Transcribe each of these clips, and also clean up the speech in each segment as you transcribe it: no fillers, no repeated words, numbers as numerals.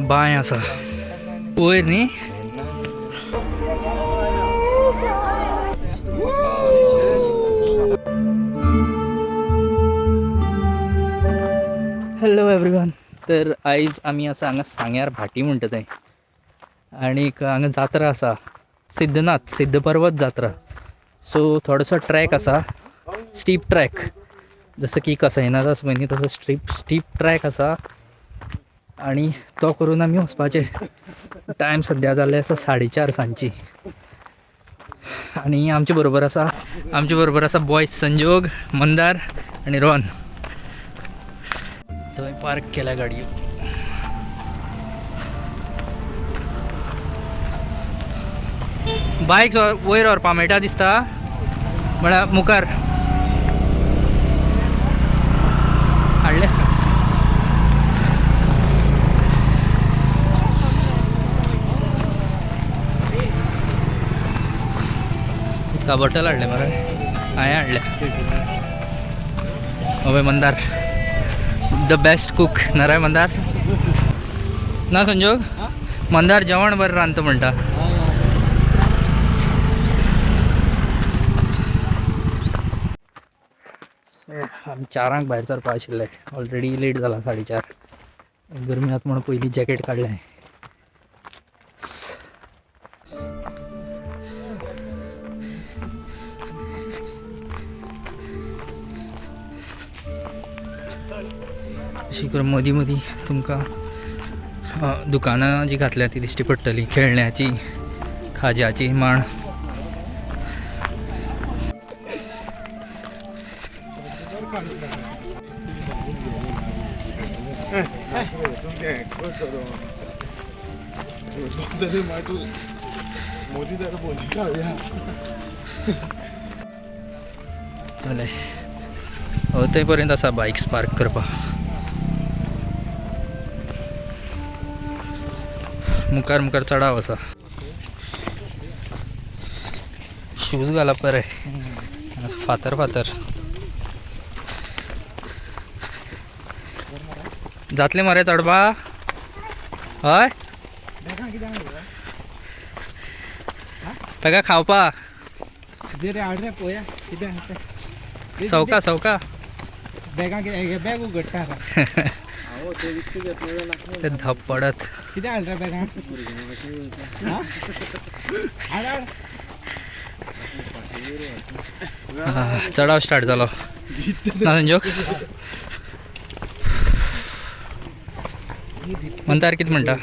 बांय आसा वयर न्ही. हॅलो एवरीवन, तर आयज आमी आसा हांगा सांग्यार भाटी म्हणटा थंय, आनीक हांगा जात्रा आसा, सिद्धनाथ सिद्धपर्वत जात्रा. सो थोडोसो ट्रॅक आसा, स्टीप ट्रॅक, जसं की कसैनाथ आसा पळय न्ही तसो स्टीप ट्रॅक आसा आनी तो करून आमी वचपाचें. टायम सद्या जाल्ले आसा 4:30 सांजची आनी आमचे बरोबर आसा बॉयज संजोग, मंदार आनी रोहन. थंय पार्क केल्या गाडयो. बायक वयर व्हरपा मेळटा दिसता, म्हळ्यार मुखार हाडले. उदका बॉटल हाडलें मरे, हांवें हाडलें. हय Mandar the best cook नराय Mandar ना संजोग, मंदार जेवण बरें रांदता म्हणटा. आमी 4 भायर सरपा आशिल्ले, ऑलरेडी लेट जाला 4:30. गरमी आतां म्हणून पयलीं जॅकेट काडलें. अशी करून मदीं मदीं तुमकां दुकानां जी घातल्या ती दिश्टी पडटली, खेळण्याची, खाज्याची माण. चले थंय पर्यंत आसा बायक्स पार्क करपाक. मुखार मुखार चडाव आसा. शूज घालप बरें, फातर फातर जातले मरे चडपा. हय ताका खावपा सवका सवका बॅग उगडटा ते धप पडत. कितें हाडलें बॅगां? चडाव स्टार्ट जालो ना संजोग. मंदार कितें म्हणटा?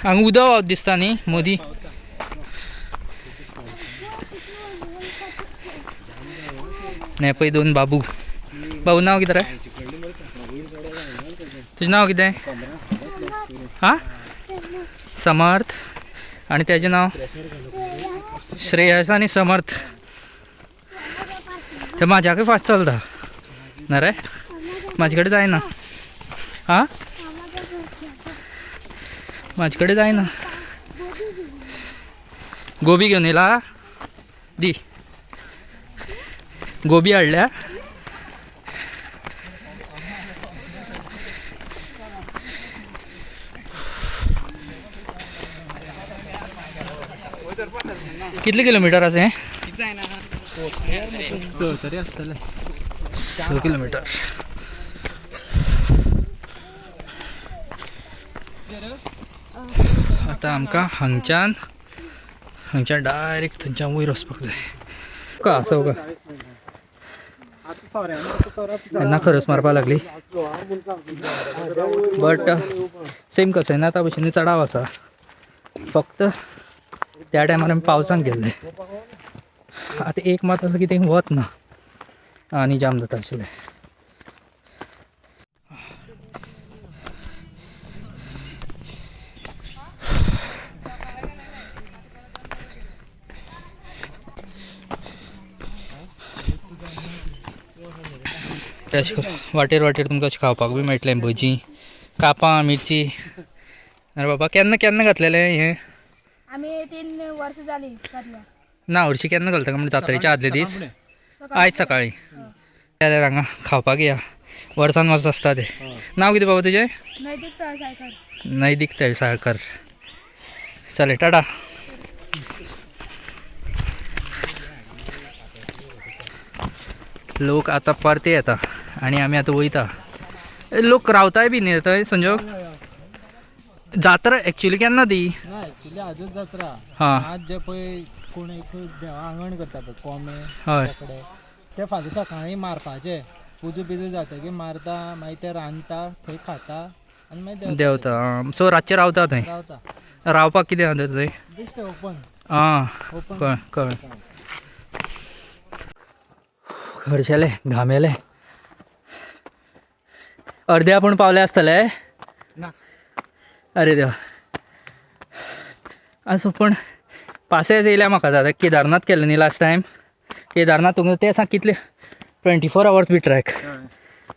हांगा उदक व्हांवत दिसता न्ही मदीं. हे पळय दोन बाबू. बाबू नांव कितें रे तुजें? नांव कितें? आं, समर्थ. आनी तेजें नांव श्रेयस आनी समर्थ. ते म्हाज्याकय फास्ट चलता ना रे, म्हाजे कडेन जायना. आं, म्हाजे कडेन जायना. गोबी घेवन येयला दी, गोबी हाडल्या. कितले किलोमिटर आसा हें? 6 तरी आसतलें. 6 किलोमिटर. आतां आमकां हांगच्यान हांगच्यान डायरेक्ट थंयच्यान वयर वचपाक जाय. का सवका तेन्ना खरस मारपाक लागली, बट सेम कसैनाथा भशेन चडाव आसा, फक्त त्या टायमार आमी पावसांत गेल्ले. आतां एक मात आसा की थंय वत ना आनी जाम जाता आशिल्लें. अशें वाटेर वाटेर तुमकां अशें खावपाक बी मेळटलें, भजी, कापां, मिरची. अरे बाबा, केन्ना केन्ना घातलेलें हें? आमी 3 वर्सां जालीं घातल्या. ना, हरशीं केन्ना घालता काय म्हणजे जात्रेच्या आदले दीस? आयज सकाळीं जाल्यार हांगा खावपाक या, वर्सान वर्स आसता तें. नांव कितें बाबा तुजें? नैतिक तळसायकर. नैदिक तळसाळकर. चले, टाटा. लोक आतां परते येता आनी आमी आतां वयता. लोक रावताय बी न्ही थंय. संजोग, जात्रा एक्चुली केन्ना ती? ना, एक्चुली आजच जात्रा. हां. आज जे पळय कोण एक देवा आंगण करता पळय, कोंबे, बोकडे, ते फाल्यां सकाळीं मारपाचे. पुजा बिजा जातकीर मारता, मागीर ते रांदता, थंय खाता आनी मागीर देंवता. सो रातचे रावता थंय? रावता. रावपाक कितें आसा थंय? बेश्टें ओपन. आं. ओपन. कळ्ळें कळ्ळें. खर्शेले, घामेले, अर्दे आपूण पावले आसतले. ना. अरे देवा, आसूं. पूण पासेज येयल्या म्हाका. दादा, केदारनाथ केल्लें न्ही लास्ट टायम, केदारनाथ तुमकां ते सांग कितले 24 आवर्स बी ट्रॅक.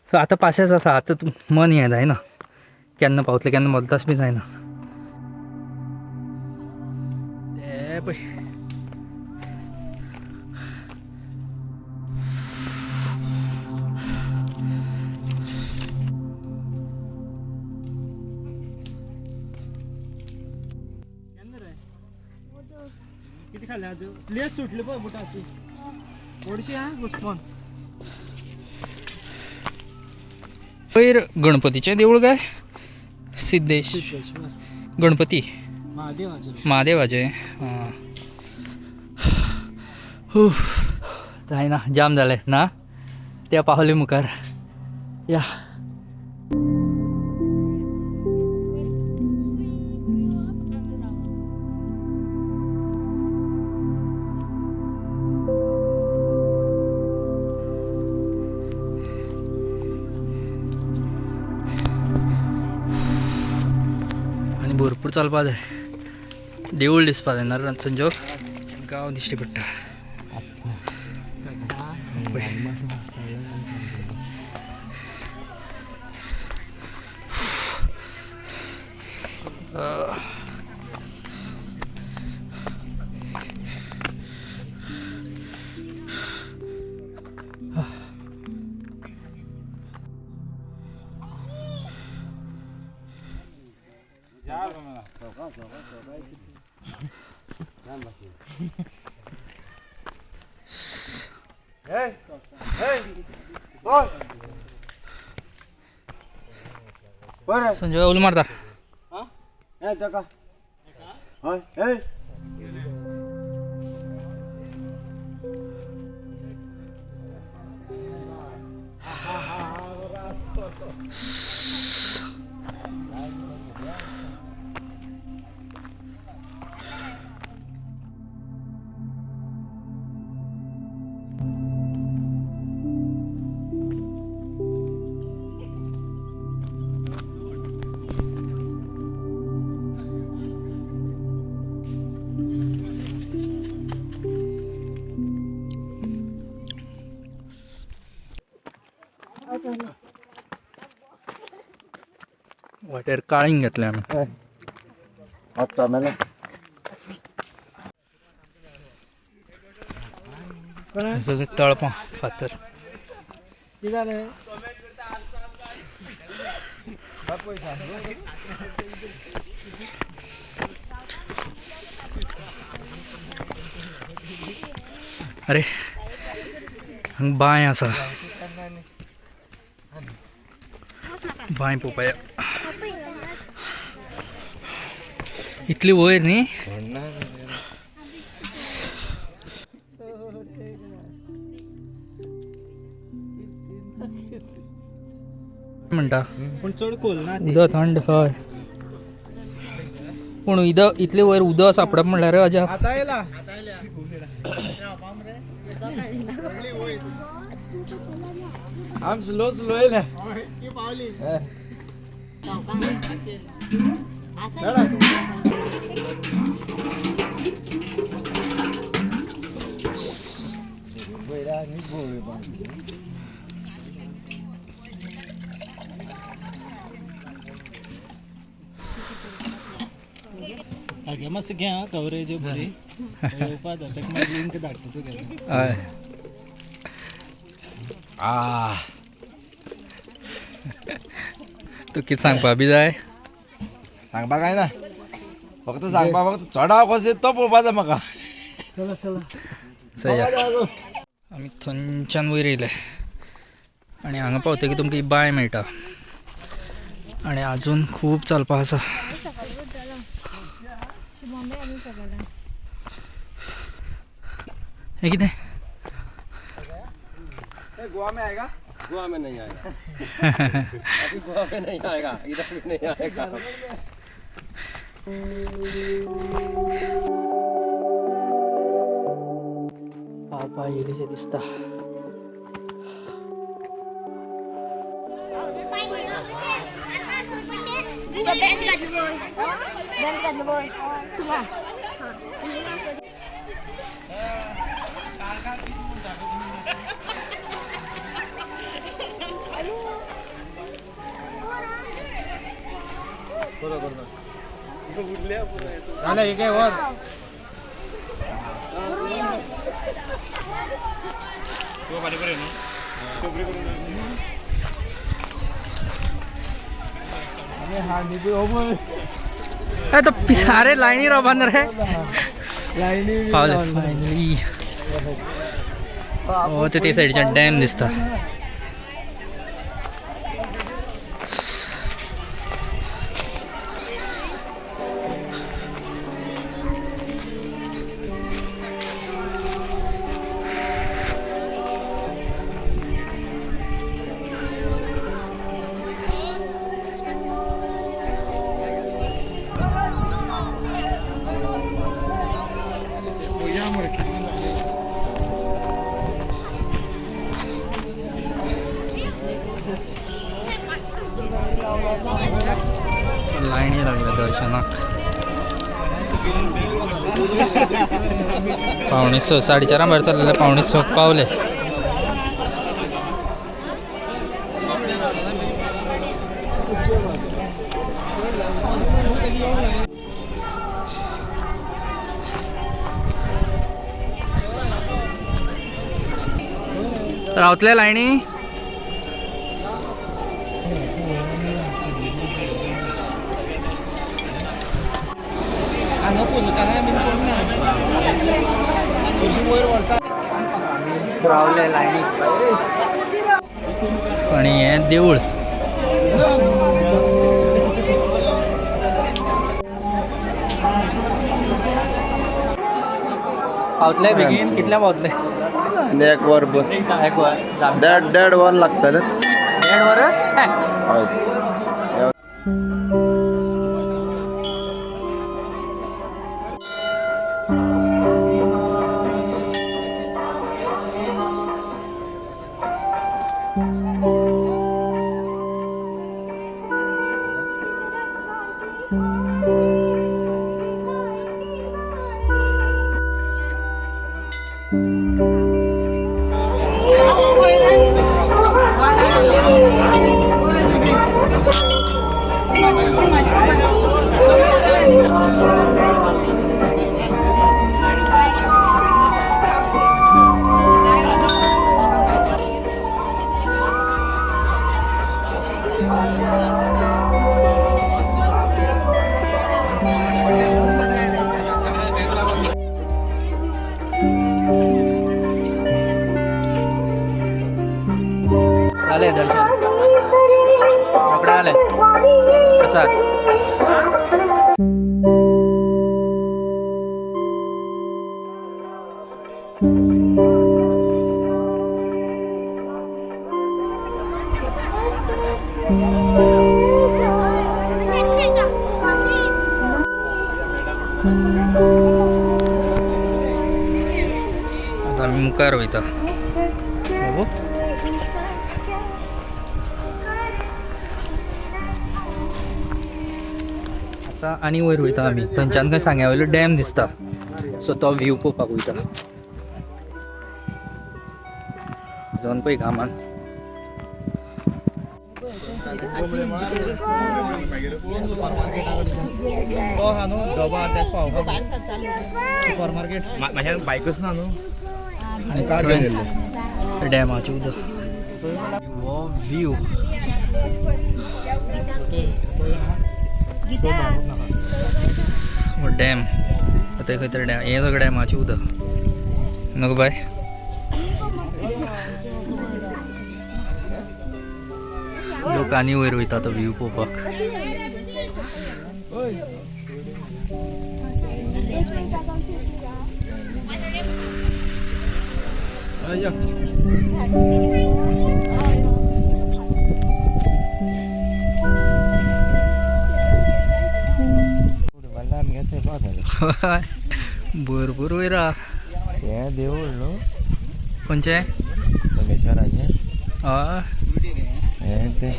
सो आतां पासेज आसा, आतां मन हें जायना, केन्ना पावतलें केन्ना मदलास बी जायना. ते पळय केन्ना रे कितें खालें आज? लेस सुटली पळय बुटाची, व्हडशी आं घुसपोन. वयर गणपतीचें देवूळ काय सिद्धेश? सिद्धेश्वर. गणपती. महादेवाचें. महादेवाचें. आं. जायना, जाम जालें ना त्या पावले मुखार या. आनी भरपूर चलपा जाय. देवूळ दिसपा जाय ना संजोग, गांव दिश्टी पडटा. संजोग, उलो मारता. वाटेर काळींग घेतलें आमी. सगळीं तळपां, फातर. कितें जालें? अरे, हांगा बांय आसा, बांय पळोवपाक. इतली वयर न्ही. म्हणटा पूण चड खोल ना ती. उदक थंड. हय, पूण उदक इतले वयर उदक सापडप म्हणल्यार अजाप. आतां येयला. आम स्लो स्लो येयल्या. पावली. हागे मातसो घे आं कवरेज बरी येवपा जाता ताका मागीर लिंक धाडटा तुगेलें. हय. तूं कितें सांगपा बी जाय? सांगपा काय ना, फक्त सांगपा फक्त चडाव कसो तो पळोवपा जाय म्हाका. चला चला. चया आमी थंयच्यान वयर येयले आनी हांगा पावतकीर तुमकां ही बांय मेळटा आनी आजून खूब चलपा आसा. हें कितें? गोवा में आएगा? गोवा में नहीं आएगा. अभी गोवा में नहीं आएगा, इधर भी नहीं आएगा. पावपा येयलेशें दिसता. बेंच घातली बोय, बेंच घातली बोय तुका. जालें हे घे वर. ए तो सारे लायनी रावपान रे. पावले फायनली. हो ते ते सायडीच्यान डॅम दिसता. लायनी लागल्या दर्शनाक. 5:45 4:30 भायर चल्लेले, 5:45 पावले. रावतले लायनी? हांगा फुलकारां बीन कोण ना हरशीं वयर वर्सा रावले लायनी आणि हें देवूळ. पावतले बेगीन? कितल्या पावतले? आनी एक वर एक वर? देड वर लागतलें. देड वर? हय. जालें दर्शन, रोखडें जालें. प्रसाद. आतां आमी मुखार वयता. बाबू आतां आनी वयर वयता आमी. थंयच्यान खंय सांग्या वयलो डॅम दिसता, सो तो व्यू पळोवपाक वयता. जावन पळय घामान. बायकच ना न्हू. आनी डॅमाचें उदक. हो व्यू डॅम. आतां खंय तरी डॅम, हें सगळें डॅमाचें उदक न्हू गो बाय. लोक आनी वयर वयता तो व्यू पळोवपाक. भरपूर वयर आहा. हें देवूळ न्हू खंयचें? सोमेश्वराचें. हय हें तें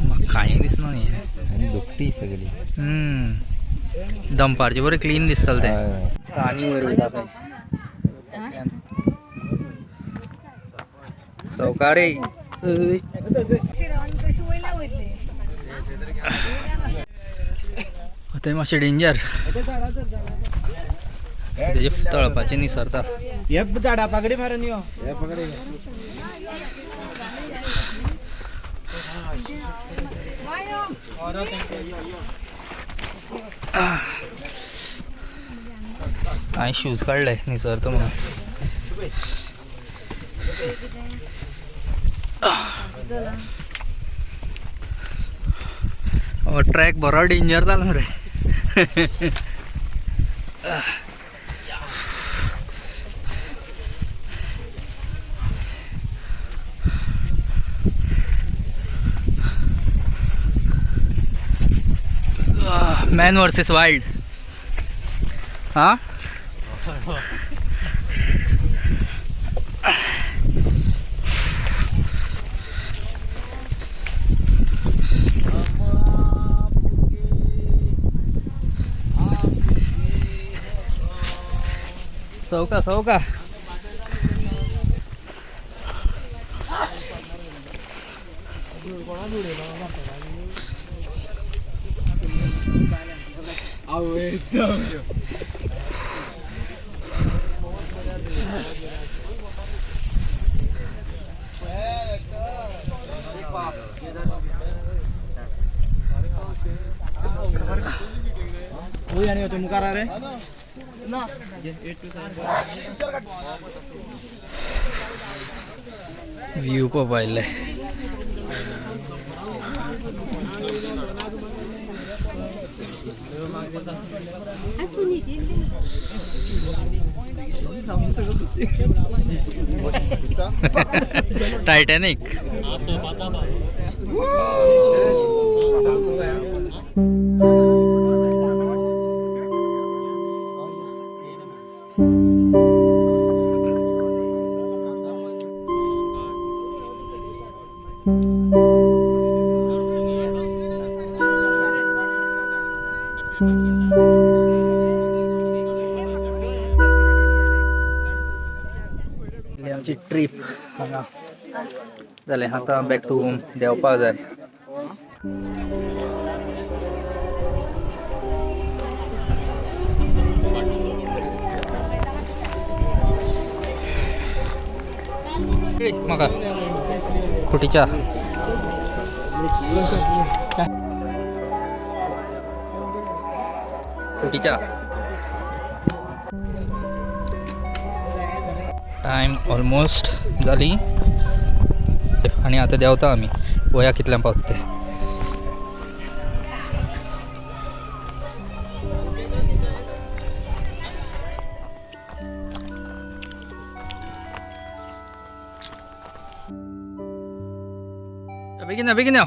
म्हाका कांय दिसना न्ही. आनी धुकटी सगळी. दनपारचें बरें क्लीन दिसतालें तें. हय. आनी वयर वयता खंय सवकारे. थंय मातशें डेंजर, तेजे तळपाचें निसरता. हे झाडा पाकडी मारून यो. हे पकडी. हांवें शूज काडले निसरता म्हणून. ट्रॅक बरो डेंजर जालो रे. Man versus wild. हा सौका सौका. मुखार रे व्यू पळोवपा आयिल्ले. टायटॅनिक. आमची ट्रीप हांगा जालें. आतां बॅक टू होम देंवपाक जाय. म्हाका खुटीच्या खुटीच्या टायम ऑलमोस्ट जाली आनी आतां देंवता आमी. पळोवया कितल्यांक पावता ते. बेगीन या, बेगीन या.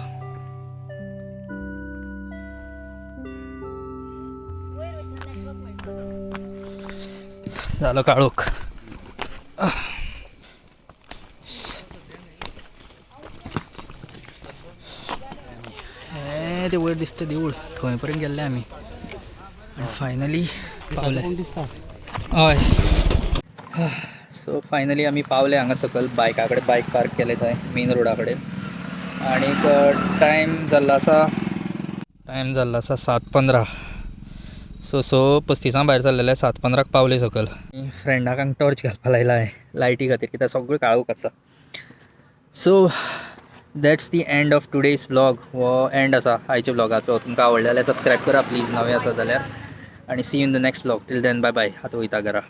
जालो काळोख. हें तें वयर दिसता देवूळ, थंय पर्यंत गेल्ले आमी आनी फायनली पावले. हय, सो फायनली आमी पावले हांगा सकयल. बायका कडेन बायक पार्क केले थंय मेन रोडा कडेन. आणीक टायम जाल्लो आसा, टायम जाल्लो आसा 7:15. सो 6:35 भायर सरलेले, 7:15 पावले सकयल. फ्रेंडाक हांगा टॉर्च घालपा लायला हांवें लायटी खातीर, कित्याक सगळें काळोख आसा. So that's the end of today's vlog. हो एंड आसा आयच्या व्लॉगाचो. तुमकां आवडलें जाल्यार सबस्क्रायब करा प्लीज, नवे आसा जाल्यार. आनी see you in the next vlog. Till then bye bye. आतां वयता घरा.